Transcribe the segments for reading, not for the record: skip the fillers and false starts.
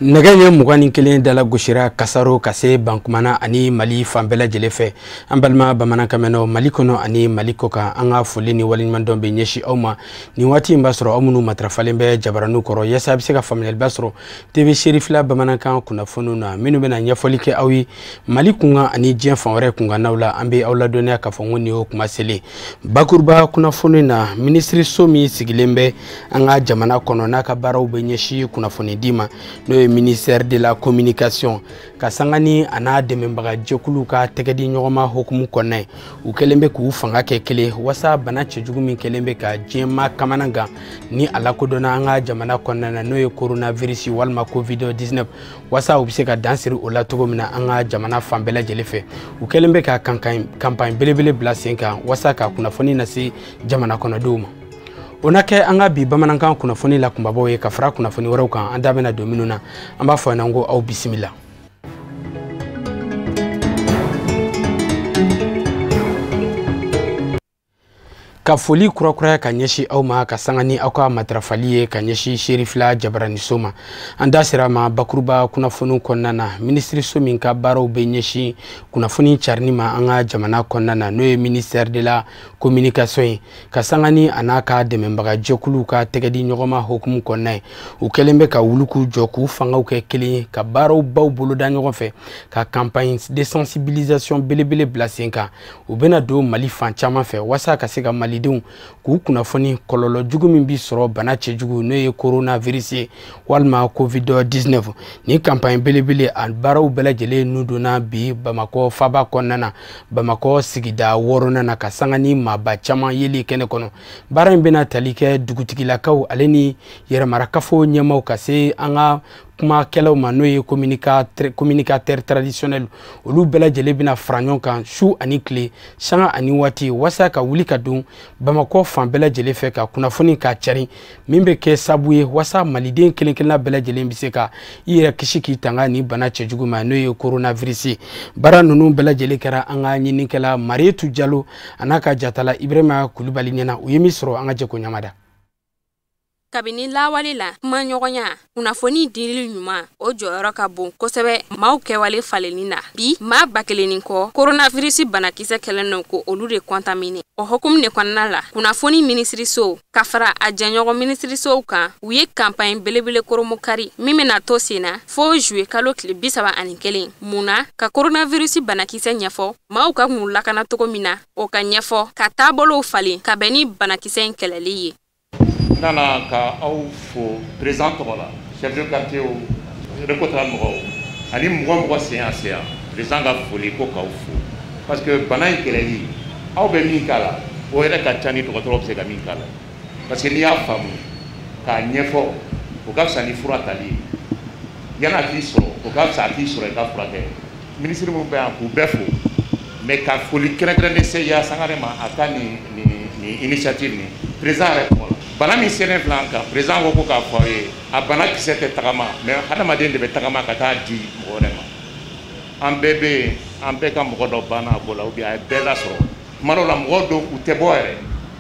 Nɛgɛ ɲɛ 21 dala gosira kasaro ka se Bankumana ani Mali fan bɛɛ lajɛlen fɛ. An balima bamanankan mɛnnaw Mali kɔnɔ ani Mali kɔkan, an ka foli ni waleɲumandɔn bɛ ɲɛsin aw ma. Nin waati in b'a sɔrɔ aw minnu matarafalen bɛ jabaraniw kɔrɔ yaasa a bɛ se ka faamuyaliba sɔrɔ TV Serifila bamanankan kunnafoniw na minnu bɛna ɲɛfɔli kɛ aw ye Mali kunkan ani diɲɛ fan wɛrɛ kunkannaw la. An bɛ aw ladɔnniya k'a fɔ ko nin y'o kuma selen. Bakuruba kunnafoni na, minisiriso min sigilen bɛ an ka jamana kɔnɔ n'a ka baaraw bɛ ɲɛsin kunnafonidi ma, n'o ye ministère de la communication, ka sanga ni a n'a dɛmɛbaga jɛkuluw ka tɛgɛdi ɲɔgɔnma hukumu kɔnɔna ye, u kɛlen bɛ k'u fanga kɛ kelen walasa bana cɛjugu min kɛlen bɛ ka diɲɛmaa kamana gan ni a lakodɔnna an ka jamana kɔnɔna na, n'o ye coronavirus walima covid-19, walasa u bɛ se ka dan siri o la cogo min na an ka jamana fan bɛɛ lajɛlen fɛ. U kɛlen bɛ ka campagne belebele bila sen kan walasa ka kunnafoni lase jamana kɔnɔdenw ma. O na kɛ an ka bi bamanankan kunnafoni la kunbabaw ye ka fara kunnafoni wɛrɛw kan an da bɛna don minnu na. An b'a fɔ ɲɛna ko aw bisimila. Ka foli kurakuraya ka ɲɛsin aw ma ka sanga ni aw ka matarafali ye ka ɲɛsin Serifila jabaraniso ma. An da sera ma bakuruba kunnafoniw kɔnɔna na, minisiriso min ka baaraw bɛ ɲɛsin kunnafoni carinni ma an ka jamana kɔnɔna na, n'o ye ministère de la communication ye, ka sanga ni a n'a ka dɛmɛbaga jɛkuluw ka tɛgɛdi ɲɔgɔnma hukumu kɔnɔna ye, u kɛlen bɛ ka wuli k'u jɔ k'u fangaw kɛ kelen ye ka baaraw baw boloda ɲɔgɔn fɛ ka campagne de sensibilisation belebele bila sen kan. U bɛna don Mali fan caman fɛ walasa ka se ka malidenw k'u kunnafoni kɔlɔlɔ jugu min bi sɔrɔ bana cɛjugu n'o ye coronavirus ye walima covid-19. Nin campagne belebele a baaraw bɛɛ lajɛlen nu donna bi Bamakɔ faba kɔnɔna na, Bamakɔ sigida 6nan na, ka sanga ni maaba caman yeli kɛnɛ kɔnɔ. Baara in bɛna tali kɛ dugutigilakaw ale ni yɛrɛmarakafo ɲɛmaw ka se an ka kumakɛlaw ma, n'o ye communicateur traditionnel. Olu bɛɛ lajɛlen bɛna fara ɲɔgɔn kan su ani tile, sanga ani waati, walasa ka wuli ka don Bamakɔ fan bɛɛ lajɛlen fɛ ka kunnafoni k'a cari, min bɛ kɛ sababu ye walasa maliden kelen kelenna bɛɛ lajɛlen bɛ se ka i yɛrɛ kisi k'i tanga nin bana cɛjugu ma, n'o ye coronavirus ye. Baara ninnu bɛɛ lajɛlen kɛra an ka ɲininikɛla Marietu Jalo a n'a ka jatala Ibrahima Kulubali ɲɛna. U ye min sɔrɔ, an ka jɛ k'o ɲamada. Kabini lawale la, kumaɲɔgɔnya, kunnafoni dili ɲuman, o jɔyɔrɔ ka bon kosɛbɛ maaw kɛwale falenni na. Bi maa 1000 ni kɔ coronavirus banakisɛ kɛlen don ko olu de contaminer. O hukumu de kɔnɔna la, kunnafoni minisiriso ka fara a jɛɲɔgɔn minisirisow kan, u ye campagne belebele koromokari min bɛna to sen na fo juillet kalo tile 31. Mun na ka coronavirus banakisɛ ɲɛfɔ maaw ka k'u lakana cogo min na, o ka ɲɛfɔ ka taabolow falen ka bɛn ni banakisɛ in kɛlɛli ye. Nana ka aw fo président tɔgɔ la, chef de quartier o, RECOTRA mɔgɔw ani mɔgɔ mɔgɔ sen y'a se yan, président ka foli ko k'aw fo, parce que bana in kɛlɛli aw bɛ min k'a la, o yɛrɛ ka ca ni dɔgɔtɔrɔ bɛ se ka min k'a la, parce que n'i y'a faamu k'a ɲɛfɔ, o ka fisa ni fura tali ye. Yan'a k'i sɔrɔ, o ka fisa a k'i sɔrɔ i ka furakɛ. Minisiri minnu bɛ yan k'u bɛɛ fo, mais ka foli kɛrɛnkɛrɛnnen se Ya Sangare ma a ka nin initiative nin président yɛrɛ tɔgɔ la. Bana min selen filɛ an kan, président ko k'a fɔ aw ye, a bana kisɛ tɛ tagama, mais hadamaden de bɛ tagama ka taa di mɔgɔ wɛrɛ ma. An bɛɛ bɛ yen, an bɛɛ ka mɔgɔ dɔ banna a ko la, ou bien a ye bɛɛ lasɔrɔ. Tuma dɔw la mɔgɔ dɔw u tɛ bɔ yɛrɛ,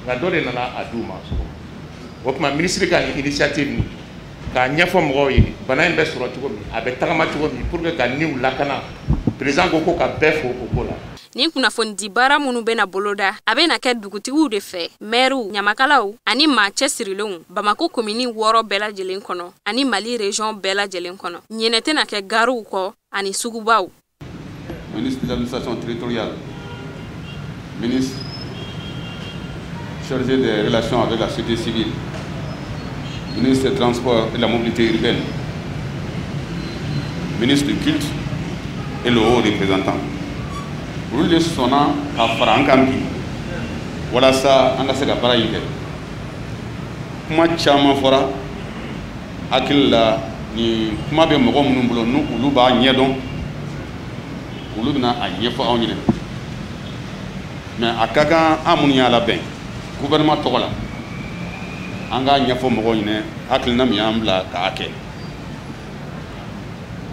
nka dɔ de nana a d'u ma sɔgɔma. O tuma minisiri ka nin initiative nin k'a ɲɛfɔ mɔgɔw ye bana in bɛ sɔrɔ cogo min, a bɛ tagama cogo min, pour que ka niw lakana, président ko ka bɛɛ fo o ko la. Nin kunnafonidi baara minnu bɛna boloda, a bɛna kɛ dugutigiw de fɛ, mɛriw, ɲamakalaw ani maa cɛsirilenw Bamakɔ komini 6 bɛɛ lajɛlen kɔnɔ ani Mali région bɛɛ lajɛlen kɔnɔ. Ɲinɛ tɛna kɛ gariw kɔ ani sugubaw. Ministre de l'administration territoriale, ministre chargé des relations avec la société civile, ministre des Transports et de la mobilité urbaine, ministre du culte et le haut représentant. Olu de sɔnna ka fara an kan bi walasa an ka se ka baara in kɛ. Kuma caman fɔra, hakili la nin kuma bɛ mɔgɔ minnu bolo n'u olu b'a ɲɛdɔn, olu bɛna a ɲɛfɔ anw ɲɛna. Mais a ka kan an minnu y'a labɛn gouvernement tɔgɔ la, an k'a ɲɛfɔ mɔgɔw ɲɛna hakilina min y'an bila k'a kɛ.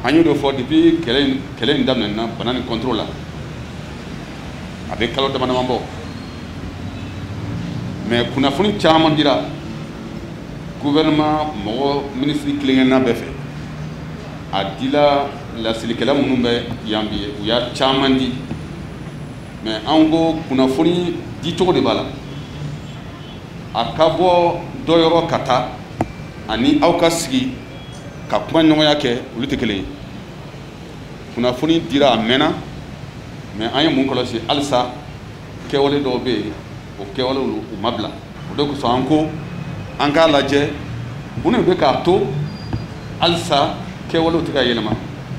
An y'o de fɔ depuis kɛlɛ in daminɛna bana nin contrôle la, a bɛ kalo dama dama bɔ, mais kunnafoni caman dira gouvernement mɔgɔ minisiri kelen-kelenna bɛɛ fɛ. A dila lasilikɛla minnu bɛ yan bi, u y'a caman di, mais an ko kunnafoni dicogo de b'a la. A ka bɔ dɔ yɔrɔ ka taa ani aw ka sigi ka kuma ɲɔgɔnya kɛ, olu tɛ kelen ye. Kunnafoni dira a mɛnna, mais an ye mun kɔlɔsi? Halisa kɛwale dɔw bɛ yen, o kɛwalew u ma bila. O de kosɔn an ko an k'a lajɛ mun de bɛ k'a to halisa kɛwalew tɛ ka yɛlɛma,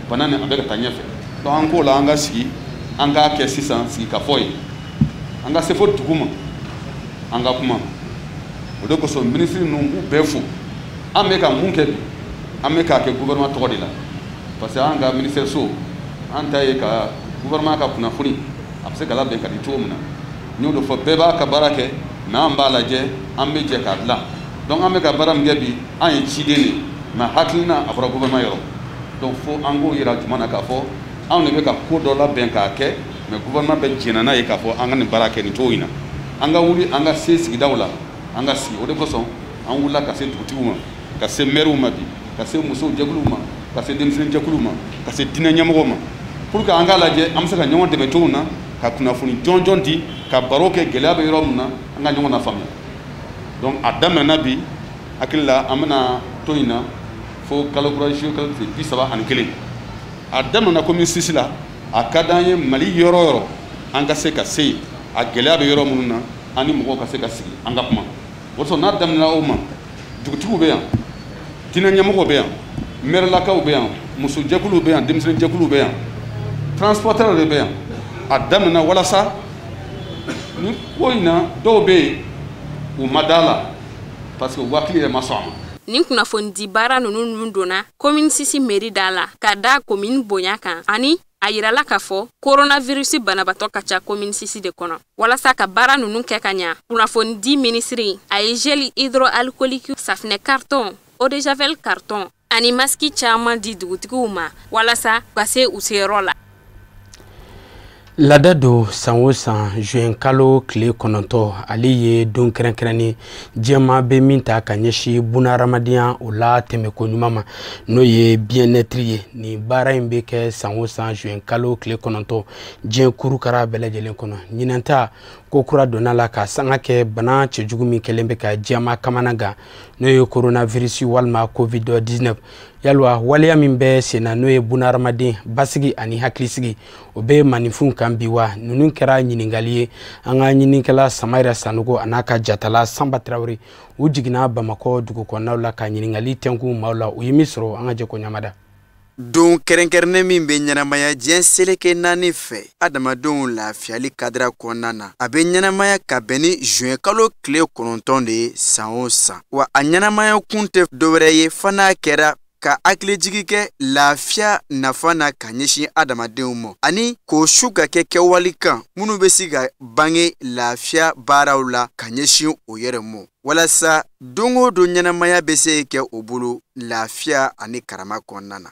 bana nin a bɛ ka taa ɲɛfɛ. Donc an k'o la an ka sigi, an k'a kɛ sisan sigikafɔ ye, an ka se fo dugu ma, an ka kuma. O de kosɔn minisiri ninnu b'u bɛɛ fo. An bɛ ka mun kɛ bi, an bɛ k'a kɛ gouvernement tɔgɔ de la, parce que an ka ministère so, an ta ye ka gouvernement ka kunnafoni a bɛ se ka labɛn ka di cogo min na. N y'o de fɔ, bɛɛ b'a ka baara kɛ, mais an b'a lajɛ, an bɛ jɛ k'a dilan. Donc an bɛ ka baara min kɛ bi, an ye ciden de ye, mais hakilina a bɔra gouvernement yɔrɔ. Donc fo an k'o yira jama na k'a fɔ anw de bɛ ka ko dɔ labɛn k'a kɛ, mais gouvernement bɛ jɛnna n'a ye k'a fɔ an ka nin baara kɛ nin cogo in na. An ka wuli, an ka se sigidaw la, an ka sigi. O de kosɔn an wulila ka se dugutigiw ma, ka se maires ma bi, ka se musow jɛkuluw ma, ka se denmisɛnnin jɛkuluw ma, ka se diinɛ ɲɛmɔgɔw ma, pour que an k'a lajɛ an bɛ se ka ɲɔgɔn dɛmɛ cogo min na, ka kunnafoni jɔnjɔn di, ka baro kɛ gɛlɛya bɛ yɔrɔ min na, an ka ɲɔgɔn lafaamuya. Donc a daminɛna bi, hakili la an bɛna to in na fo kalo kura juillet kalo tile 31. A daminɛna commune 6 la, a ka d'an ye Mali yɔrɔ o yɔrɔ an ka se ka se yen, a gɛlɛya bɛ yɔrɔ minnu na, an ni mɔgɔw ka se ka sigi an ka kuma. O sɔrɔ n'a daminɛna o ma, dugutigiw bɛ yan, diinɛ ɲɛmɔgɔw bɛ yan, mɛrɛlakaw bɛ yan, musojɛkuluw bɛ yan, denmisɛnnin jɛkuluw bɛ yan, transporteurs de bɛ yan. A daminɛna walasa ni ko in na dɔw bɛ yen u ma da la, parce que u hakili yɛrɛ ma sɔn a ma. Nin kunnafonidi baara ninnu donna commune 6 mairie da la ka da commune bonya kan, ani a yirala k'a fɔ coronavirus banabatɔ ka ca commune 6 de kɔnɔ. Walasa ka baara ninnu kɛ ka ɲa, kunnafonidi minisiri a ye gel hydroalcoolique, safinɛ carton, eau de javel carton ani masque caman di dugutigiw ma walasa u ka se u seyɔrɔ la. Laada don san o san juin kalo tile 9, ale ye don kɛrɛnkɛrɛnnen diɲɛmaa bɛ min ta ka ɲɛsin bunahadamadenya o la tɛmɛko ɲuman ma, n'o ye bien-être ye. Nin baara in bɛ kɛ san o san juin kalo tile 9 diɲɛ kurukara bɛɛ lajɛlen kɔnɔ. Ɲinan ta ko kura donna la ka sanga kɛ bana cɛjugu min kɛlen bɛ ka diɲɛmaa kamana gan, n'o ye coronavirus walima covid-19. Yalwa waleya min bɛ sen na, n'o ye bunahadamaden basigi ani hakilisigi, o bɛ maninfinw kan bi wa? Ninnu kɛra ɲininkali ye an ka ɲininikɛla Samayira Sanogo a n'a ka jatala Sanba Tarawele, u jiginna Bamakɔ dugu kɔnɔnaw la ka ɲininkali tɛnku maaw la. U ye min sɔrɔ, an ka jɛ k'o ɲamada. Don kɛrɛnkɛrɛnnen min bɛ ɲɛnamaya diɲɛ seleke 4 fɛ adamadenw lafiyali kadira kɔnɔna na, a bɛ ɲɛnamaya ka bɛn ni juin kalo tile 9 de ye san o san. Wa a ɲɛnamaya kun tɛ dɔwɛrɛ ye fo n'a kɛra ka hakilijigi kɛ lafiya nafa na ka ɲɛsin adamadenw ma, ani k'o su ka kɛ kɛwale kan minnu bɛ se ka bange lafiya baaraw la ka ɲɛsin o yɛrɛ ma, walasa don o don ɲɛnamaya bɛ se kɛ o bolo lafiya ani karama kɔnɔna na.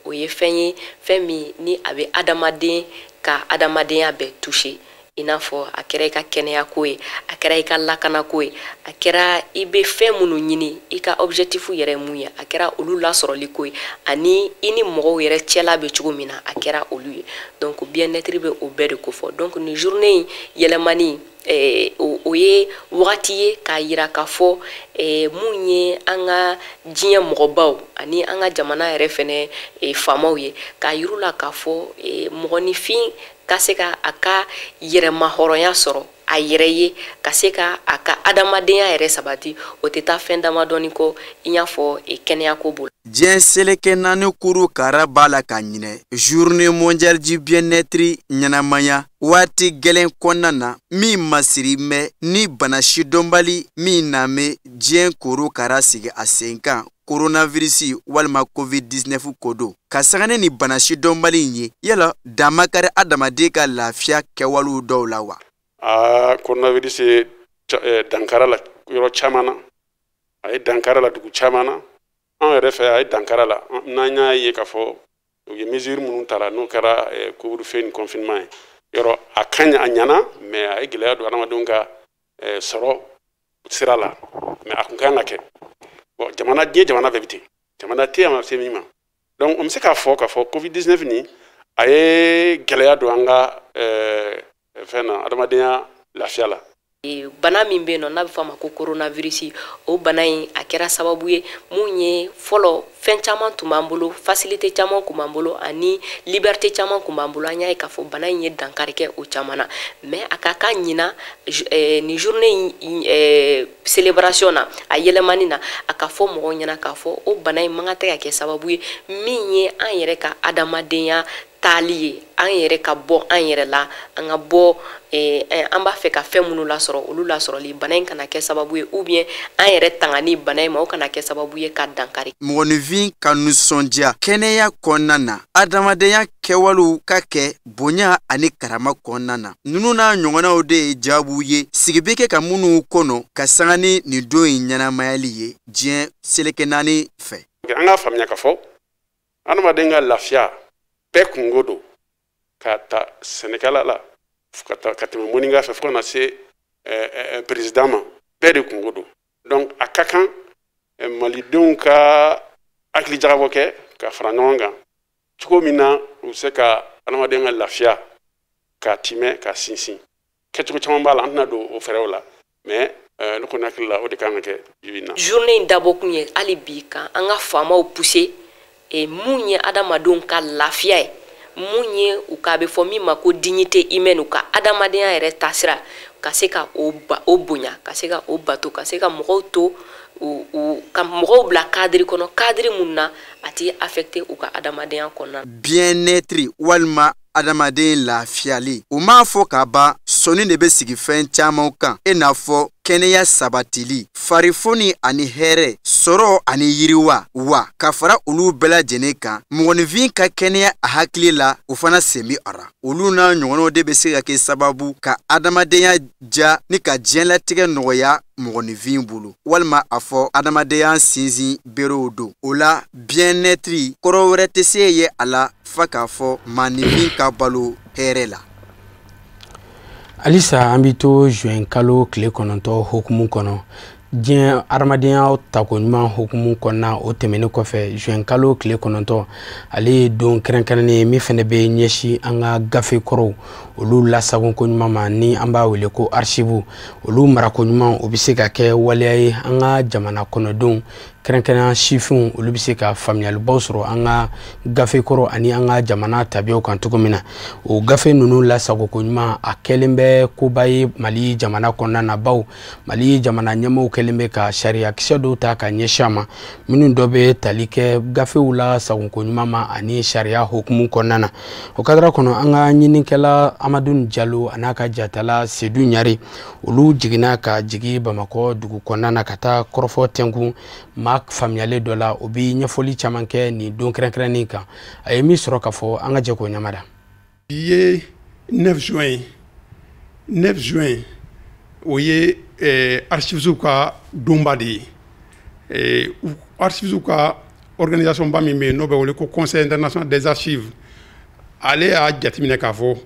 O ye fɛn ye, fɛn min ni a bɛ adamaden ka adamadenya bɛɛ toucher. I n'a fɔ a kɛra i ka kɛnɛyako ye, a kɛra i ka lakanako ye, a kɛra i bɛ fɛn minnu ɲini, i ka objectif yɛrɛ mun ye, a kɛra olu lasɔrɔli ko ye, ani i ni mɔgɔw yɛrɛ cɛla bɛ cogo min na, a kɛra olu ye. Donc bien-être bɛ o bɛɛ de kofɔ. Donc nin journée in yɛlɛmani, o ye wagati ye k'a yira k'a fɔ mun ye an ka diɲɛ mɔgɔbaw ani an ka jamana yɛrɛ fɛnɛ faamaw ye, k'a yir'u la k'a fɔ mɔgɔninfin ka se ka a ka yɛrɛmahɔrɔnya sɔrɔ a yɛrɛ ye, ka se ka a ka adamadenya yɛrɛ sabati, o tɛ taa fɛn damadɔni kɔ i n'a fɔ kɛnɛyako bolo. Diɲɛ seleke 4 kuru kara b'a la ka ɲinɛ journée mondiale du bien-être ɲɛnamaya waati gɛlɛn kɔnɔna na, min masiri mɛ ni bana sidɔnbali min na bɛ diɲɛ koro kara sigi a sen kan, coronavirus walima covid-19 ko don. Ka sanga ni bana sidɔnbali in ye, yala damakari adamaden ka lafiya kɛwalew dɔw la wa? Aa, coronavirus ye dankara la yɔrɔ caman na, a ye dankara la dugu caman na. An yɛrɛ fɛ, a ye dankara la. N'an y'a ye k'a fɔ u ye mesure minnu tara, n'o kɛra couvre-feu ni confinement ye, yɔrɔ a ka ɲi, a ɲana, mais a ye gɛlɛya don adamadenw ka sɔrɔ sira la, mais a kun kan ka kɛ. Bon, jamana, diɲɛ jamana bɛɛ bɛ ten, jamana tɛ yen a ma se min ma. Donc on bɛ se k'a fɔ Covid 19 nin, a ye gɛlɛya don an ka fɛn na, adamadenya lafiya la. Bana min bɛ yen nɔ n'a bɛ fɔ a ma ko coronavirus, o bana in a kɛra sababu ye mun ye? Fɔlɔ, fɛn caman tun b'an bolo, facilité caman tun b'an bolo ani liberté caman tun b'an bolo. An y'a ye k'a fɔ bana in ye dankari kɛ o caman na. Mais a ka kan ɲina nin journée in célébration na, a yɛlɛmani na, a ka fɔ mɔgɔw ɲɛna k'a fɔ o bana in man kan tɛ ka kɛ sababu ye min ye an yɛrɛ ka adamadenya taali ye, an yɛrɛ ka bɔ an yɛrɛ la, an ka bɔ an b'a fɛ ka fɛn minnu lasɔrɔ, olu lasɔrɔli bana in kana kɛ sababu ye, ou bien an yɛrɛ tangani bana in ma, o kana kɛ sababu ye ka dankari. Mɔgɔninfin ka nisɔndiya kɛnɛya kɔnɔna na, adamadenya kɛwalew ka kɛ bonya ani karama kɔnɔna na, ninnu n'a ɲɔgɔnnaw de ye jaabiw ye sigi bɛ kɛ ka minnu kɔnɔ ka sanga ni nin don in ɲɛnamayali ye diɲɛ seleke naani fɛ. An k'a faamuya k'a fɔ adamaden ka lafiya bɛɛ kungo don, k'a ta sɛnɛkɛla la ka ta ka tɛmɛ mɔnikɛ fɛ fo ka na se président ma, bɛɛ de kungo don. Donc a ka kan malidenw ka hakili jagabɔ kɛ ka fara ɲɔgɔn kan cogo min na u bɛ se ka adamaden ka lafiya k'a timɛ, k'a sinsin. Kɛcogo caman b'a la, an tɛna don o fɛɛrɛw la, mais ne kɔni hakili la, o de kan ka kɛ bi in na. Journée in dabɔkun ye hali bi kan an ka faamaw pousser mun ye adamadenw ka lafiya ye, mun ye u ka, a bɛ fɔ min ma ko dignité humaine, u ka adamadenya yɛrɛ taasira ka se ka o ba, o bonya, ka se ka o bato, ka se ka mɔgɔw to u ka mɔgɔw bila cadre kɔnɔ, cadre mun na a ti affecté u ka adamadenya kɔnɔna. Bien-être walima adamaden lafiyali, u m'a fɔ ka ban, sɔnni de bɛ sigi fɛn caman kan, i n'a fɔ kɛnɛya sabatili, farifoni ani hɛrɛ sɔrɔ ani yiriwa. Wa ka fara olu bɛɛ lajɛlen kan, mɔgɔninfin ka kɛnɛya a hakili la, o fana sen bɛ a ra. Olu n'a ɲɔgɔnnaw de bɛ se ka kɛ sababu ka adamadenya ja ni ka diɲɛlatigɛ nɔgɔya mɔgɔninfin bolo, walima a fɔ adamadenya sinsin berew don. O la, bien-être kɔrɔ wɛrɛ tɛ se ye a la fa k'a fɔ maaninfin ka balo hɛrɛ la. Halisa an bɛ to juin kalo tile 9 hukumu kɔnɔ, diɲɛ adamadenya tako ɲuman hukumu kɔnɔna. O tɛmɛnen kɔfɛ, juin kalo tile 9, ale ye don kɛrɛnkɛrɛnnen ye min fana bɛ ɲɛsin an ka gafe kɔrɔw, olu lasago ko ɲuman ma, ni an b'a wele ko archive. Olu marako ɲuman, o bɛ se ka kɛ waleya ye an ka jamana kɔnɔdenw, kɛrɛnkɛrɛnnenya sifinw, olu bɛ se ka faamuyalibaw sɔrɔ an ka gafe kɔrɔ ani an ka jamana tabiyaw kan cogo min na. O gafe ninnu lasago ko ɲuman, a kɛlen bɛ koba ye Mali jamana kɔnɔna na, bawo Mali jamana ɲɛmɔgɔw kɛlen bɛ ka sariya kisɛ dɔw ta ka ɲɛsin a ma, minnu dɔ bɛ tali kɛ gafew la sago ko ɲuman ma ani sariya hukumu kɔnɔna na. O kadara kɔnɔ, an ka ɲininikɛla Amadu Jalo a n'a ka jatala Sedu Ɲare, olu jiginna ka jigi Bamakɔ dugu kɔnɔna na ka taa kɔrɔfɔ tɛnkun maa faamuyalen dɔ la. O bɛ ɲɛfɔli caman kɛ nin don kɛrɛnkɛrɛnnen kan. A ye min sɔrɔ ka fɔ, an ka jɛ k'o ɲamada. Bi ye 9 juin. 9 juin, o ye archives ka donba de ye. Archives ka organisation ba min bɛ yen n'o bɛ wele ko Conseil international des archives, ale y'a jateminɛ k'a fɔ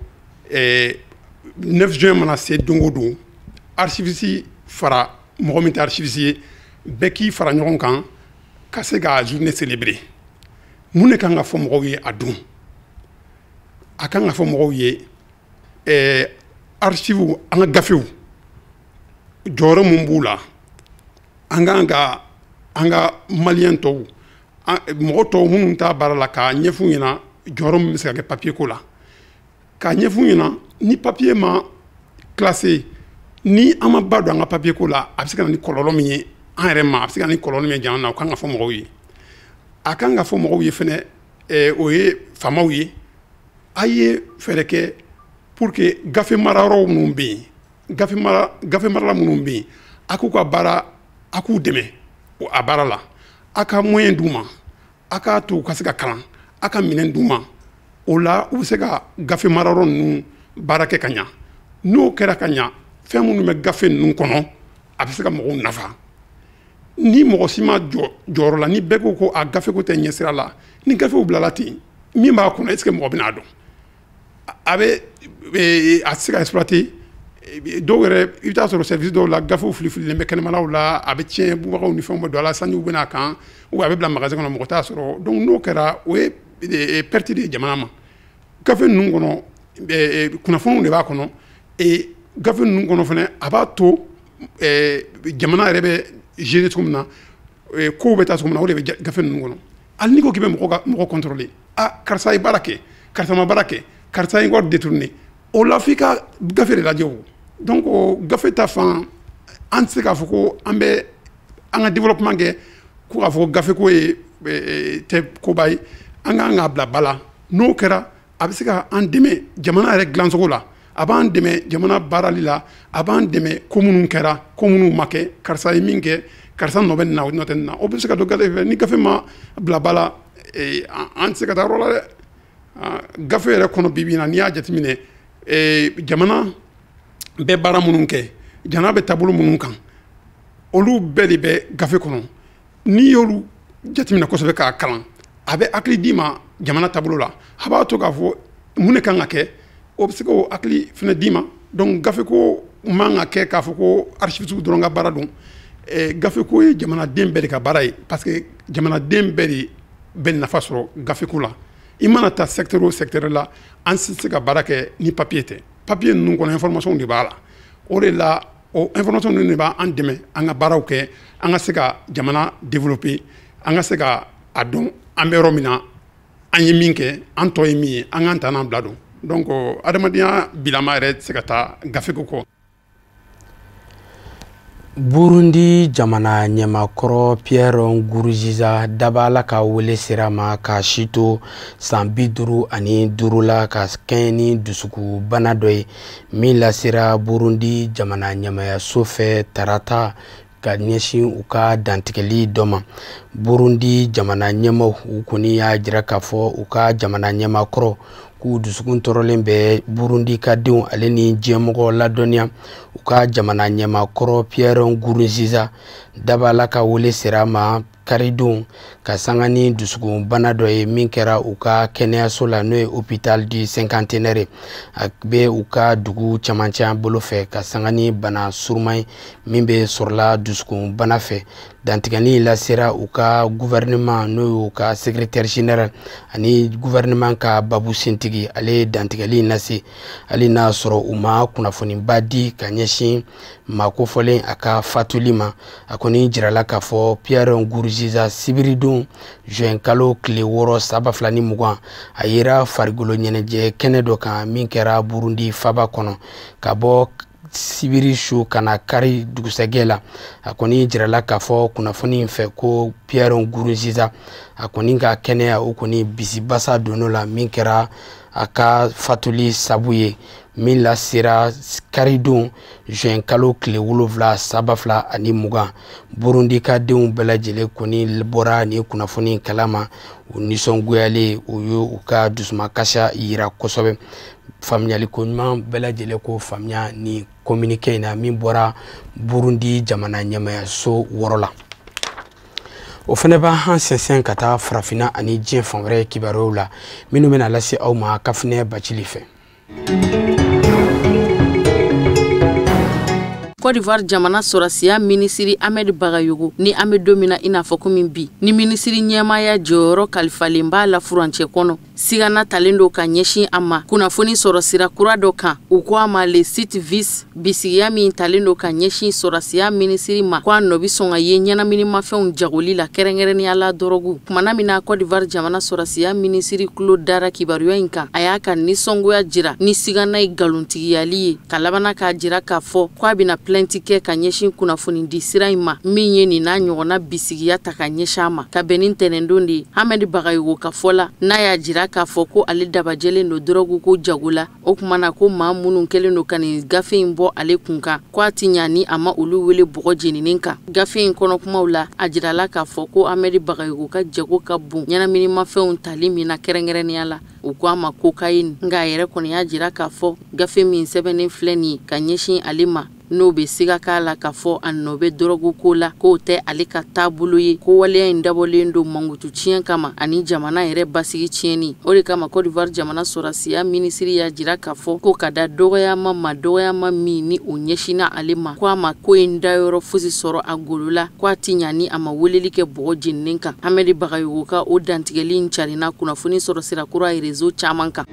9 juin mana se don o don, archiviste fara mɔgɔ min tɛ archiviste ye, bɛɛ k'i fara ɲɔgɔn kan ka se ka journée célébrer. Mun de kan ka fɔ mɔgɔw ye a don? A kan ka fɔ mɔgɔw ye archive, an ka gafew, jɔyɔrɔ mun b'u la, an kan ka an ka maliyɛn tɔw, mɔgɔ tɔw minnu t'a baara la, k'a ɲɛf'u ɲɛna jɔyɔrɔ min bɛ se ka kɛ papier ko la, k'a ɲɛf'u ɲɛna ni papier ma classé, ni an ma ba don an ka papier ko la, a bɛ se ka na ni kɔlɔlɔ min ye an yɛrɛ ma, a bɛ se ka na ni kɔlɔlɔ min ye jamana na, o kan ka fɔ mɔgɔw ye. A kan ka fɔ mɔgɔw ye fɛnɛ, o ye faamaw ye, a ye fɛɛrɛ kɛ pour que gafe marayɔrɔ minnu bɛ yen, gafe mara, gafe marala minnu bɛ yen, a k'u ka baara, a k'u dɛmɛ a baara la, a ka moyen d'u ma, a k'a to u ka se ka kalan, a ka minɛn d'u ma. O la, u bɛ se ka gafe marayɔrɔ ninnu baara kɛ ka ɲa. N'o kɛra ka ɲa, fɛn minnu bɛ gafe ninnu kɔnɔ, a bɛ se ka mɔgɔw nafa. Ni mɔgɔ si ma jɔ jɔyɔrɔ la, ni bɛɛ ko ko a gafe ko tɛ ɲɛsira la, ni gafew bilala ten, min b'a kɔnɔ, est ce que mɔgɔ bɛn'a dɔn? A bɛ a tɛ se ka exploiter. Dɔw yɛrɛ, i bɛ taa sɔrɔ service dɔw la, gafew filifililen bɛ kɛnɛmanaw la, a bɛ tiɲɛ, bubagaw ni fɛnw bɛ don a la, sanjiw bɛ n'a kan, ou a bɛ bila magasin kɔnɔ, mɔgɔ t'a sɔrɔ. Donc n'o kɛra, o ye perte de ye jamana ma. Gafe ninnu kɔnɔ, kunnafoniw de b'a kɔnɔ. Et gafe ninnu kɔnɔ fɛnɛ, a b'a to jamana yɛrɛ bɛ gérer cogo min na, kow bɛ taa cogo min na, o de bɛ gafe ninnu kɔnɔ. Hali n'i ko k'i bɛ mɔgɔ ka mɔgɔ contrôler, a karisa ye baara kɛ, karisa ma baara kɛ, karisa ye wari détourné, o la f'i ka gafe de lajɛ. O donc gafe ta fan, an tɛ se k'a fɔ ko an bɛ an ka développement kɛ ko k'a fɔ ko gafe ko ye tɛ koba ye. An kan k'a bila ba la. N'o kɛra, a bɛ se ka an dɛmɛ jamana yɛrɛ dilancogo la, a b'an dɛmɛ jamana baarali la, a b'an dɛmɛ ko minnu kɛra, ko minnu ma kɛ, karisa ye min kɛ, karisa nɔ bɛ nin na, o nɔ tɛ nin na, o bɛ se ka dɔn gafe fɛ. Ni gafe ma bila ba la, an tɛ se ka taa yɔrɔ la dɛ. Gafe yɛrɛ kɔnɔ, bi bi in na, n'i y'a jateminɛ, jamana bɛ baara minnu kɛ, jamana bɛ taabolo minnu kan, olu bɛɛ de bɛ gafe kɔnɔ. N'i y'olu jateminɛ kosɛbɛ k'a kalan, a bɛ hakili d'i ma jamana taabolo la, a b'a to k'a fɔ mun de kan ka kɛ, o bɛ se k'o hakili fana d'i ma. Donc gafe ko man ka kɛ k'a fɔ ko archiviste dɔrɔn ka baara don. Gafe ko ye jamanaden bɛɛ de ka baara ye, parce que jamanaden bɛɛ de bɛ nafa sɔrɔ gafe ko la. I mana taa secteur o secteur la, an tɛ se ka baara kɛ ni papier tɛ. Papier ninnu kɔnɔ, information de b'a la. O de la, o information ninnu de b'an dɛmɛ an ka baaraw kɛ, an ka se ka jamana développer, an ka se ka a dɔn an bɛ yɔrɔ min na, an ye min kɛ, an tɔ ye min ye, an k'an ta n'an bila don. Donc adamadenya bilama yɛrɛ tɛ se ka taa gafe ko kɔ. Burundi jamana ɲɛmakɔrɔ Pierre Nkurunziza dabala ka wele sera ma ka si to san 55 la, ka kɛɲɛ ni dusukubana dɔ ye min lasera Burundi jamana ɲɛmayaso fɛ tarata ka ɲɛsin u ka dantigɛli dɔ ma. Burundi jamana ɲɛmaw, u kɔni y'a jira k'a fɔ u ka jamana ɲɛmakɔrɔ k'u dusukun tɔɔrɔlen bɛ Burundi ka denw ale ni diɲɛmɔgɔ ladɔnniya, u ka jamana ɲɛmakɔrɔ Pierre Nkurunziza dabala ka wele sera ma karidon ka sanga ni dusukunbana dɔ ye min kɛra u ka kɛnɛyaso la, n'o ye hôpital du cinquantenaire, a bɛ u ka dugu camancɛ bolo fɛ, ka sanga ni bana suruman ye min bɛ sɔrɔla dusukunbana fɛ. Dantigɛli lasera u ka gouvernement, n'o y'u ka secrétaire général ani gouvernement ka babu sentigi, ale ye dantigɛli lase, hali n'a sɔrɔ u ma kunnafoniba di ka ɲɛsin maa kofɔlen a ka fatuli ma. A kɔni jirala k'a fɔ Pierre Nkurunziza, sibiridon juin kalo tile 6 san 2020, a yera farikolo ɲɛnajɛ kɛnɛ dɔ kan min kɛra Burundi faba kɔnɔ, ka bɔ sibiri su ka na kari dugusɛgɛ la. A kɔni jirala k'a fɔ kunnafoni in fɛ ko Pierre Nkurunziza, a kɔni ka kɛnɛya, o kɔni bisibasa donn'o la min kɛra a ka fatuli sabu ye, min lasera karidon juin kalo tile 7 san 2020. Burundi ka denw bɛɛ lajɛlen kɔni bɔra nin kunnafoni kalama, u nisɔngoyalen, u ye u ka dusumakasa yira kosɛbɛ. Faamuyaliko ɲuman bɛɛ lajɛlen ko faamuya ni communiqué in na min bɔra Burundi jamana ɲɛmayaso wɔɔrɔ la. O fɛnɛ b'an sɛnsɛn ka taa farafinna ani diɲɛ fan wɛrɛ kibaruyaw la minnu bɛna lase aw ma Kafinɛ Bacili fɛ. Côte d'Ivoire jamana sɔrɔsiya minisiri Ahmed Bagayogo, ni an bɛ don min na i n'a fɔ komi bi, ni minisiri ɲɛmaaya jɔyɔrɔ kalifalen b'a la furancɛ kɔnɔ, sigana talen don ka ɲɛsin a ma kunnafoni sɔrɔ sira kura dɔ kan, u ko a ma le site vice. Bisigiya min talen don ka ɲɛsin sɔrɔsiya minisiri ma, ko a nɔ bɛ sɔn ka ye ɲɛnaminimafɛnw jagoli la, kɛrɛnkɛrɛnnenya la dɔrɔgu. Kumana min na Côte d'Ivoire jamana sɔrɔsiya minisiri tulo dara kibaruya in kan, a y'a ka nisɔngoya jira ni sigana ye nkalontigiyali ye, ka labana k'a jira k'a fɔ k'a bɛna plainte kɛ ka ɲɛsin kunnafoni di sira in ma min ye nin n'a ɲɔgɔnna bisigiya ta ka ɲɛsin a ma. Ka bɛn ni ntɛnɛndon de ye, Ahmed Bagayogo ka fɔ la, n'a y'a jira k'a fɔ ko ale dabajɛlen don dɔrɔgu ko jago la, o kuma na ko maa minnu kɛlen don ka nin gafe in bɔ ale kun kan, ko a ti ɲa ni a ma olu wele bɔgɔ jeninen kan. Gafe in kɔnɔ kumaw la, a jirala k'a fɔ ko Ahmed Bagayogo ka jago ka bon ɲɛnaminimafɛnw tali min na kɛrɛnkɛrɛnnenya la, u ko a ma kokayini. Nka a yɛrɛ kɔni y'a jira k'a fɔ gafe min sɛbɛnnen filɛ nin ye ka ɲɛsin ale ma, N'o bɛ siga k'a la k'a fɔ a nɔ bɛ dɔrɔgu ko la, k'o tɛ ale ka taabolo ye, ko waleya in dabɔlen don mankutu tiɲɛ kama ani jamana yɛrɛ basigi tiɲɛni. O de kama Côte d'Ivoire jamana sɔrɔdasiya minisiri y'a jira k'a fɔ ko ka da dɔgɔyama ma, dɔgɔyama min ni o ɲɛsinna ale ma, ko a ma ko in dayɔrɔ fosi sɔrɔ a golo la, ko a ti ɲa ni a ma weleli kɛ bɔgɔ jeninen kan. Amedi Bagayogo ka o dantigɛli in carinna kunnafoni sɔrɔ sira kura réseau caman kan.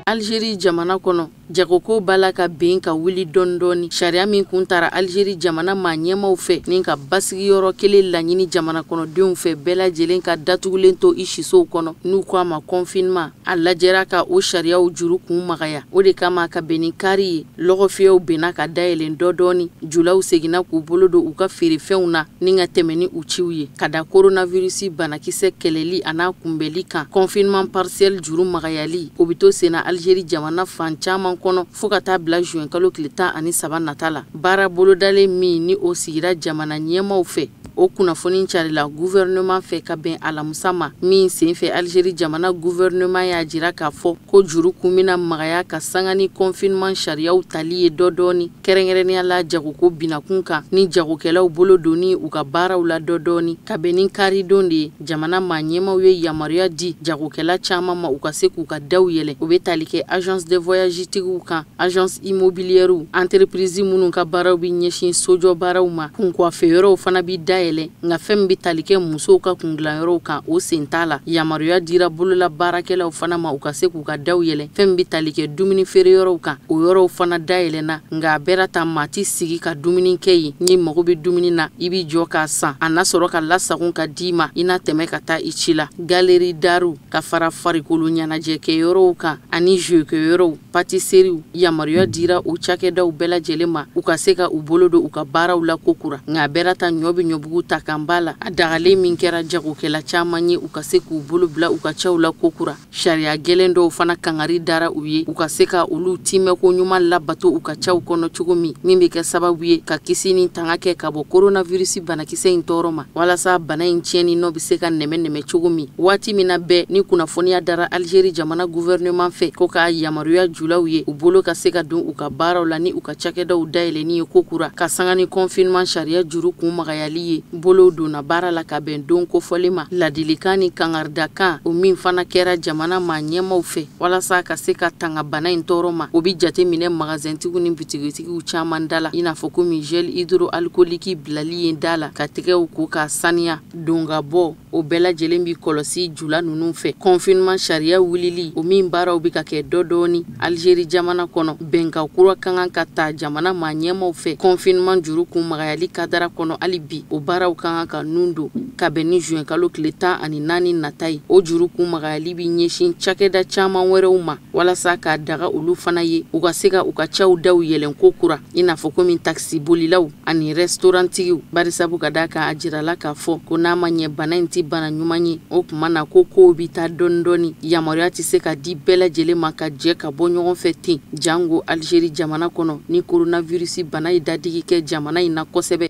Algérie jamana kɔnɔ, jagoko b'a la ka ben ka wuli dɔɔni dɔɔni. Sariya min kun tara Algérie jamana maa ɲɛmaw fɛ ni ka basigiyɔrɔ kelen laɲini jamana kɔnɔdenw fɛ, bɛɛ lajɛlen ka datugulen to i sisow kɔnɔ, n'u ko a ma confinement, a lajɛra ka o sariyaw juru kun magaya. O de kama ka bɛn ni kari ye, lɔgɔfiyɛw benna ka dayɛlɛn dɔ dɔɔni, julaw seginna k'u bolo don u ka feerefɛnw na ni ka tɛmɛ ni u ciw ye. Ka da coronavirus banakisɛ kɛlɛli an'a kunbɛli kan, confinement partiel juru magayali o bɛ to senna Algérie jamana fan caman kɔnɔ fo ka taa bila juin kalo tile 13 nata la. Baara bolodalen min ni o sigira jamana ɲɛmaw fɛ, o kunnafoni carila gouvernement fɛ ka bɛn alamisa ma, min senfɛ Algérie jamana gouvernement y'a jira k'a fɔ ko juru kun bɛna magaya ka sanga ni confinement sariyaw tali ye dɔ dɔɔni, kɛrɛnkɛrɛnnenya la jagoko binakun kan ni jagokɛlaw bolo donni u ka baaraw la dɔ dɔɔni. Ka bɛn ni karidon de ye, jamana maa ɲɛmaw ye yamaruya di jagokɛla caman ma u ka se k'u ka daw yɛlɛ. O bɛ tali kɛ agence de voyage tigiw kan, agence immobilière, entreprise minnu ka baaraw bɛ ɲɛsin sojɔ baaraw ma, kunkuwafeyɔrɔw fana bɛ dayɛlɛ. Nka fɛn min bɛ tali kɛ musow ka kungilanyɔrɔw kan, o sen t'a la. Yamaruya dira bolola baarakɛlaw fana ma u ka se k'u ka daw yɛlɛ. Fɛn min bɛ tali kɛ dumuni feere yɔrɔw kan, o yɔrɔw fana dayɛlɛnna, nka a bɛɛ ta maa ti sigi ka dumuni kɛ yen. N'i mago bɛ dumuni na, i b'i jɔ k'a san, a na sɔrɔ ka lasagon ka d'i ma, i na tɛmɛ ka taa i ci la. Galerie d'art ka fara farikolo ɲɛnajɛkɛyɔrɔw kan ani jeu kɛyɔrɔw, pâtisseries, yamaruya dira o cakɛdaw bɛɛ lajɛlen ma u ka se ka u bolo don u ka baaraw la kokura. Nka a bɛɛ ta ɲɔ bɛ ɲɔbugu ta kan ba la, a dagalen min kɛra jagokɛla caman ye u ka se k'u bolo bila u ka cɛw la kokura. Sariya gɛlɛn dɔw fana kangari dara u ye u ka se ka olu timɛko ɲuman labato u ka cɛw kɔnɔ cogo min bɛ kɛ sababu ye ka kisi ni tanga kɛ ka bɔ coronavirus banakisɛ in tɔɔrɔ ma, walasa bana in tiɲɛni nɔ bɛ se ka nɛmɛ cogo min. Waati min na bɛɛ ni kunnafoniya dara Algérie jamana gouvernement fɛ ko k'a yamaruya julaw ye u bolo ka se ka don u ka baaraw la ni u ka cakɛdaw dayɛlɛnni ye kokura, ka sanga ni confinement sariya juru kun magayali ye, bolo donna baara la ka bɛn don kofɔlen ma. Ladilikan ni kangaridakan o min fana kɛra jamana maa ɲɛmaw fɛ walasa ka se ka tanga bana in tɔɔrɔ ma, o bɛ jate minɛ magasintigiw ni butigitigiw caman da la, i n'a fɔ komi gel hydroalcoolique bilali ye da la ka tɛgɛw ko k'a saniya, don ka bɔ, o bɛɛ lajɛlen bi kɔlɔsi jula ninnu fɛ. Confinement sariya wulili o min baaraw bɛ ka kɛ dɔ dɔɔni Algérie jamana kɔnɔ, bɛnkan kura ka kan ka ta jamana maa ɲɛmaw fɛ confinement juru kun magayali kadara kɔnɔ. Hali bi o baaraw ka kan ka nun don ka bɛn ni juin kalo tile 14 nata ye. O juru kun magayali bɛ ɲɛsin cakɛda caman wɛrɛw ma walasa k'a daga olu fana ye u ka se ka u ka cɛw daw yɛlɛn ko kura, i n'a fɔ komi taxi bolilaw ani restaurant tigiw, barisabu ka d'a kan a jirala k'a fɔ ko n'a ma ɲɛ bana in tɛ bana ɲuman ye, o tuma na ko kow bɛ taa dɔɔni dɔɔni, yamaruya tɛ se ka di bɛɛ lajɛlen ma ka jɛ ka bɔ ɲɔgɔn fɛ ten, jango Algérie jamana kɔnɔ ni coronavirus bana ye dadigi kɛ jamana in na kosɛbɛ.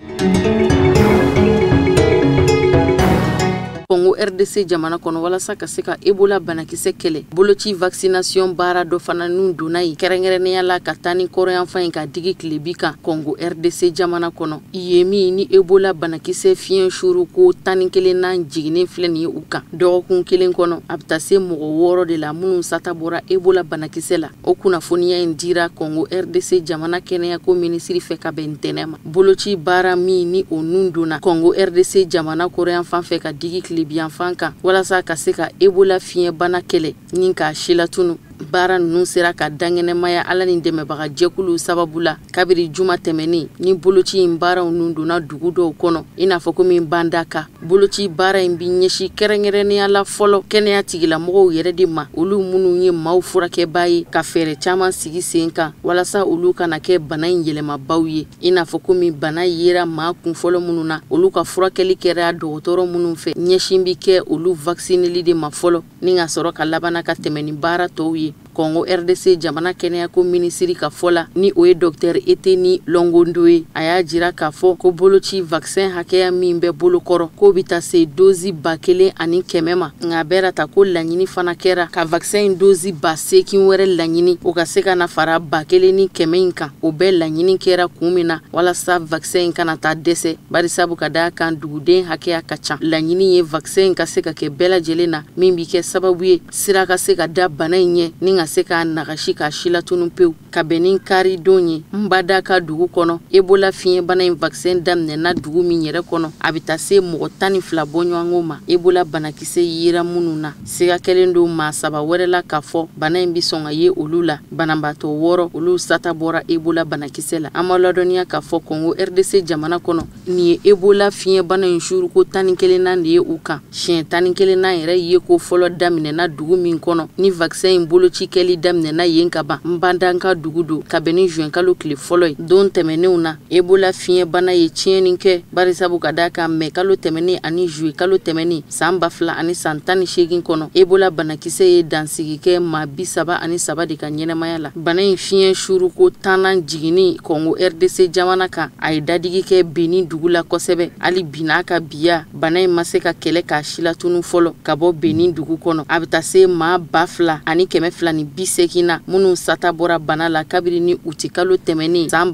Congo RDC jamana kɔnɔ, walasa ka se ka Ebola banakisɛ kɛlɛ, boloci vaccination baara dɔ fana nun donna yen, kɛrɛnkɛrɛnnenya la ka taa ni kɔrɔyanfan in ka digi tilebi kan. Congo RDC jamana kɔnɔ yen min ni Ebola banakisɛ fiɲɛ suru ko 11nan jiginnen filɛ nin ye u kan dɔgɔkun kelen kɔnɔ, a bɛ taa se mɔgɔ 6 de la minnu sata bɔra Ebola banakisɛ la. O kunnafoniya in dira Congo RDC jamana kɛnɛyako minisiri fɛ ka bɛn ntɛnɛn ma. Boloci baara min ni o nun donna Congo RDC jamana kɔrɔyanfan fɛ ka digi tilebiyanfan kan walasa ka se ka Ebola fiɲɛbana kɛlɛ ni k'a silatunu, baara ninnu sera ka dankɛnɛmaya Ala ni dɛmɛbaga jɛkuluw sababu la kabiri juma tɛmɛnen ni boloci in baaraw nun donna dugu dɔw kɔnɔ, i n'a fɔ komi Bandaka. Boloci baara in bi ɲɛsin kɛrɛnkɛrɛnnenya la fɔlɔ kɛnɛya tigilamɔgɔw yɛrɛ de ma, olu minnu ye maaw furakɛbaa ye, ka fɛɛrɛ caman sigi sen kan walasa olu kana kɛ bana in yɛlɛmabaw ye, i n'a fɔ komi bana yera maa kunfɔlɔ minnu na, olu ka furakɛli kɛra dɔgɔtɔrɔ minnu fɛ, ɲɛsin bi kɛ olu vaccineli de ma fɔlɔ ni ka sɔrɔ ka labanna ka tɛmɛ ni baara tɔw ye. Congo RDC jamana kɛnɛyako minisiri ka fɔ la, ni o ye Dr Eteni Longondo ye, a y'a jira k'a fɔ ko boloci vaccin hakɛya min bɛ bolokɔrɔ k'o bɛ taa se dozi 1100 ma. Nka a bɛɛ ta ko laɲini fana kɛra ka vaccin in dozi 8000 wɛrɛ laɲini, o ka se ka na fara 1100 in kan. O bɛɛ laɲini kɛra kun min na, walasa vaccin in kana taa dɛsɛ, barisabu ka d'a kan duguden hakɛya ka ca. Laɲini ye vaccin in ka se ka kɛ bɛɛ lajɛlen na, min bɛ kɛ sababu ye sira ka se ka da bana in ɲɛ ni ka se k'a nagasi k'a silatunu pewu. Ka bɛn ni kari don ye Mbandaka dugu kɔnɔ, Ebola fiɲɛbana in vaccin daminɛna dugu min yɛrɛ kɔnɔ, a bɛ taa se mɔgɔ 12 bɔɲɔgɔnko ma Ebola banakisɛ yera minnu na. Siga kɛlen don maa 3 wɛrɛ la k'a fɔ bana in bɛ sɔn ka ye olu la. Banabaatɔ 6 olu sata bɔra Ebola banakisɛ la. An b'a ladɔnniya k'a fɔ Congo RDC jamana kɔnɔ, nin ye Ebola fiɲɛbana in suruko 11nan de ye u kan. Siɲɛ 11nan yɛrɛ ye ko fɔlɔ daminɛna dugu min kɔnɔ, ni vaccin in boloci kɛli daminɛna yen ka ban, Mbandaka dugu don, ka bɛn ni juin kalo tile fɔlɔ ye. Don tɛmɛnenw na, Ebola fiɲɛbana ye tiɲɛni kɛ, barisabu ka d'a kan mɛ kalo tɛmɛnen ani juillet kalo tɛmɛnen san 2018 kɔnɔ, Ebola banakisɛ ye dansigi kɛ maa 33 de ka ɲɛnamaya la. Bana in fiɲɛ suruko 10nan jiginni Congo RDC jamana kan, a ye dadigi kɛ Benin dugu la kosɛbɛ. Hali bi n'a ka biya, bana in ma se ka kɛlɛ k'a silatunu fɔlɔ ka bɔ Benin dugu kɔnɔ. A bɛ taa se maa 2280 na minnu sata bɔra bana la kabini ni uti kalo tɛmɛnen san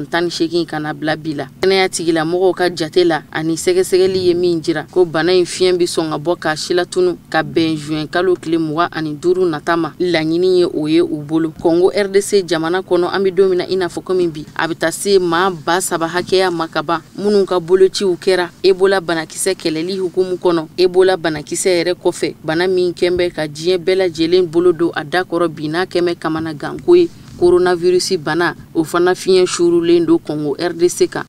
2018 ka na bila bi la. Kɛnɛya tigilamɔgɔw ka jate la ani sɛgɛsɛgɛli ye min jira ko bana in fiɲɛ bɛ sɔn ka bɔ k'a silatunu ka bɛn juin kalo tile 25 nata ma. Laɲini ye o ye u bolo. Congo RDC jamana kɔnɔ, an bɛ don min na i n'a fɔ komi bi, a bɛ taa se maa 3000 hakɛya ma ka ban minnu ka bolociw kɛra Ebola banakisɛ kɛlɛli hukumu kɔnɔ. Ebola banakisɛ yɛrɛ kɔfɛ, bana min kɛn bɛ ka diɲɛ bɛɛ lajɛlen bolo don a da kɔrɔ bi n'a kɛn bɛ kamanaganko ye, coronavirus bana, o fana fiɲɛ surulen don Congo RDC kan.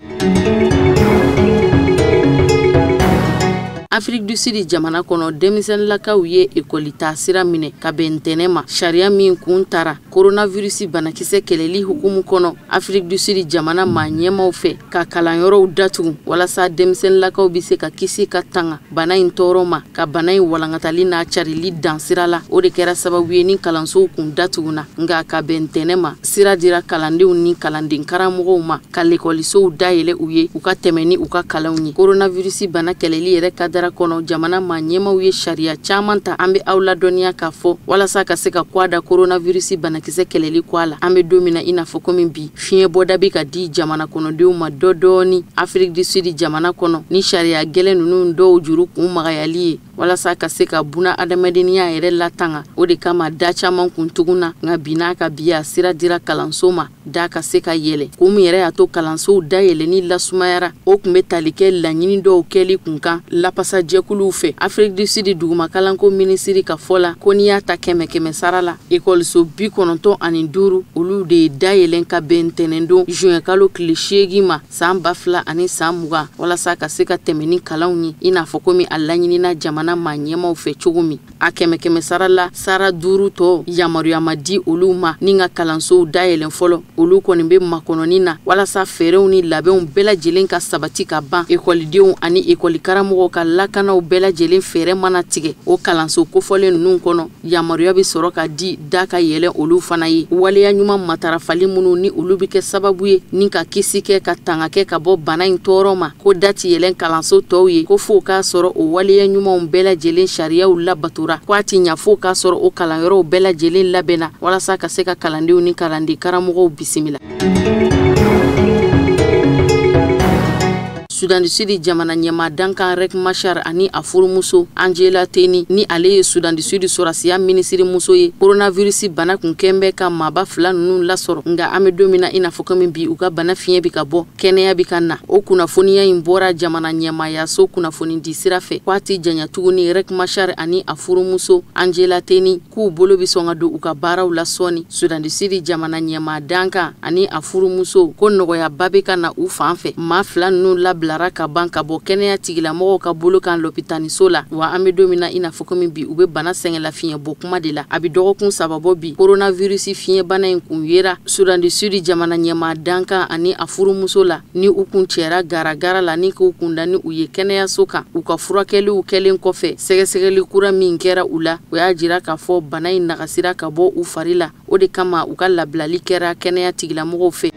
Afrique du Sud jamana kɔnɔ, denmisɛnninlakaw ye ekɔli taasira minɛ ka bɛn ntɛnɛn ma, sariya min kun tara coronavirus banakisɛ kɛlɛli hukumu kɔnɔ Afrique du Sud jamana maa ɲɛmaw fɛ ka kalanyɔrɔw datugu walasa denmisɛnninlakaw bɛ se ka kisi ka tanga bana in tɔɔrɔ ma, ka bana in walankatali n'a carili dan sira la. O de kɛra sababu ye ni kalansow kun datuguna. Nka ka bɛn ntɛnɛn ma, sira dira kalandenw ni kalanden karamɔgɔw ma ka lekɔlisow dayɛlɛ u ye, u ka tɛmɛ ni u ka kalanw ye. Coronavirus bana kɛlɛli yɛrɛ kadara kɔnɔ, jamana maa ɲɛmaw ye sariya caman ta. An bɛ aw ladɔnniya k'a fɔ walasa ka se ka kɔ da coronavirus banakisɛ kɛlɛli kɔ a la. An bɛ don min na i n'a fɔ komi bi, fiɲɛ bɔda bɛ ka di jamana kɔnɔdenw ma dɔ dɔɔni Afrique du Sud jamana kɔnɔ, ni sariya gɛlɛn ninnu dɔw juru kun magayali ye walasa ka se ka buna adamadenya yɛrɛ latanga. O de kama da caman kun tugunna, nka bi n'a ka biya, sira dira kalanso ma da ka se ka yɛlɛ. Ko min yɛrɛ y'a to kalansow dayɛlɛni lasumayara, o tun bɛ tali kɛ laɲini dɔw kɛli kun kan lapasajɛkuluw fɛ. Afrique du Sud dugumakalanko minisiri ka fɔ la ko n'i y'a ta 100 sara la, ekɔliso 95 olu de ye dayɛlɛn ka bɛn ntɛnɛndon juin kalo tile 8 ma san 2020, walasa ka se ka tɛmɛ ni kalanw ye i n'a fɔ komi a laɲinina jamana maa ɲɛmaw fɛ cogo min. A 100 sara la, sara 5 tɔ yamaruya ma di olu ma ni ka kalansow dayɛlɛn fɔlɔ. Olu kɔni bɛ makɔnɔni na walasa fɛɛrɛw ni labɛnw bɛɛ lajɛlen ka sabati ka ban, ekɔlidenw ani ekɔli karamɔgɔw ka lakanaw bɛɛ lajɛlen fɛɛrɛ mana tigɛ o kalanso kofɔlen ninnu kɔnɔ, yamaruya bɛ sɔrɔ ka di da ka yɛlɛ olu fana ye. Waleya ɲuman matarafali minnu ni olu bɛ kɛ sababu ye ni ka kisi kɛ ka tanga kɛ ka bɔ bana in tɔɔrɔ ma, ko da ti yɛlɛn kalanso tɔw ye, ko f'o k'a sɔrɔ o waleya ɲumanw bɛɛ lajɛlen sariyaw labatora, ko a ti ɲa f'o k'a sɔrɔ o kalanyɔrɔw bɛɛ lajɛlen labɛnna walasa ka se ka kalandenw ni kalanden karamɔgɔw bisimila. Sudan du Sud jamana ɲɛmaa dankan Riek Machar ani a furumuso Angela Teny, ni ale ye Sudan du Sud sɔrɔsiya minisirimuso ye, coronavirus bana kun kɛn bɛ ka maaba 2 ninnu lasɔrɔ. Nka an bɛ don min na i n'a fɔ komi bi, u ka bana fiɲɛ bɛ ka bɔ, kɛnɛya bɛ ka na. O kunnafoniya in bɔra jamana ɲɛmaayaso kunnafoni di sira fɛ. K'a ti janya tuguni, Riek Machar ani a furumuso Angela Teny k'u bolo bɛ sɔn ka don u ka baaraw la sɔɔni. Sudan du Sud jamana ɲɛmaa dankan ani a furumuso ko nɔgɔyaba bɛ ka na u fan fɛ. Maa 2 ninnu labila tara ka ban ka bɔ kɛnɛya tigilamɔgɔw ka bolo kan lopitaniso la. Wa an bɛ don min na i n'a fɔ komi bi, u bɛ bana sɛgɛnla fiɲɛ bɔ kuma de la. A bɛ dɔgɔkun 3 bɔ bi, coronavirus fiɲɛbana in kun yera Soudan du Sud jamana ɲɛmaa dankan ani a furumuso la, ni u kun cɛra garagara la ni k'u kun da ni u ye kɛnɛyaso kan. U ka furakɛliw kɛlen kɔfɛ, sɛgɛsɛgɛli kura min kɛra u la, o y'a jira k'a fɔ bana in nagasira ka bɔ u fari la. O de kama u ka labilali kɛra kɛnɛya tigilamɔgɔw fɛ.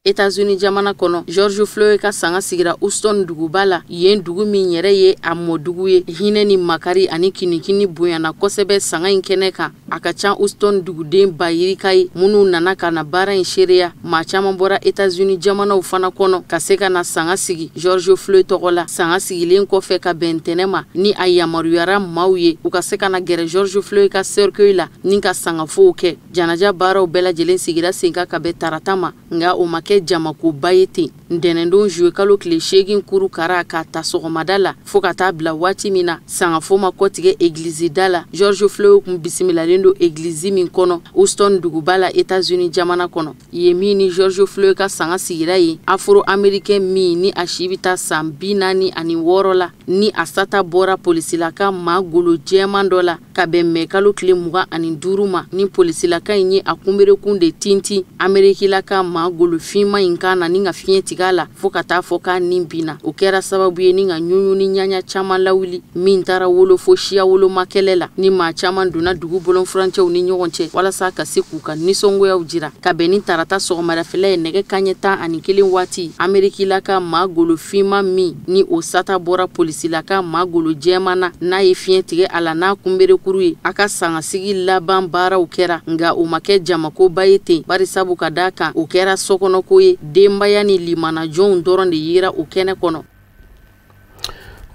États-Unis jamana kɔnɔ, George Floyd ka sanga sigira Houston duguba la, yen dugu min yɛrɛ ye a mɔdugu ye. Hinɛ ni makari ani kinikini bonyana kosɛbɛ sanga in kɛnɛ kan. A ka ca Houston duguden ba yirika ye minnu nana ka na baara in seereya. Maa caman bɔra États-Unis jamanaw fana kɔnɔ ka se ka na sanga sigi George Floyd tɔgɔ la. Sanga sigilen kɔfɛ ka bɛn ntɛnɛn ma, ni a yamaruyara maaw ye u ka se ka na gɛrɛ George Floyd ka cercueil la ni ka sangafow kɛ. Janaja baaraw bɛɛ lajɛlen sigira sen kan ka bɛn tarata ma, nka o ma kɛ jamakoba ye ten. Ntɛnɛndon juillet kalo tile 8 kuru kara k'a ta sɔgɔmada la fo ka taa bila waati min na sangafo ma kɔtigɛ egilizi da la. George Floyd kun bisimilalen don egilizi min kɔnɔ Houston duguba la, États-Unis jamana kɔnɔ. Yen min ni George Floyd ka sanga sigira yen, afro-américain min ni a si bɛ taa san 46 la, ni a sata bɔra polisilaka maa golo jɛman dɔ la ka bɛn mɛ kalo tile 25 ma, ni polisilaka in ye a kunberekun de tintin amerikilaka maa golo finman in kan na ni ka fiɲɛ tigɛ a la fo ka taa fɔ k'a nin binna. O kɛra sababu ye ni ka ɲuɲu ni ɲaɲa caman lawuli min taara wolo fo siya woloma kɛlɛ la, ni maa caman donna dugu bolonfurancɛw ni ɲɔgɔn cɛ walasa ka se k'u ka nisɔngoyaw jira. Ka bɛn ni tarata sɔgɔmadafɛla ye nɛgɛ kanɲɛ 11 waati, amerikilaka maa golo finman min ni o sata bɔra polisilaka maa golo jɛman na, n'a ye fiɲɛ tigɛ a la n'a kunberekuru ye, a ka sangasigi laban baaraw kɛra, nka o ma kɛ jamakoba ye ten, barisabu ka d'a kan o kɛra sokɔnɔko ye. Denbaya ni limanajɔnw dɔrɔn de yera o kɛnɛ kɔnɔ.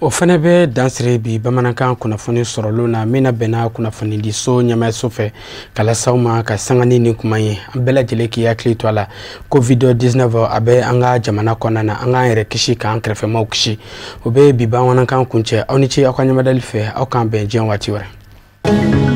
O fana bɛ dansiri bi bamanankan kunnafoni sɔrɔlenw na min na bɛnna kunnafonidiso ɲɛmaayaso fɛ ka lase aw ma ka sanga ni nin kuma ye. An bɛɛ lajɛlen k'i hakili to a la, COVID-19 a bɛ an ka jamana kɔnɔna na, an k'an yɛrɛ kisi k'an kɛrɛfɛmaw kisi. O bɛ bi bamanankan kuncɛ. Aw ni ce aw ka ɲɛmadali fɛ, aw k'an bɛn diɲɛ waati wɛrɛ.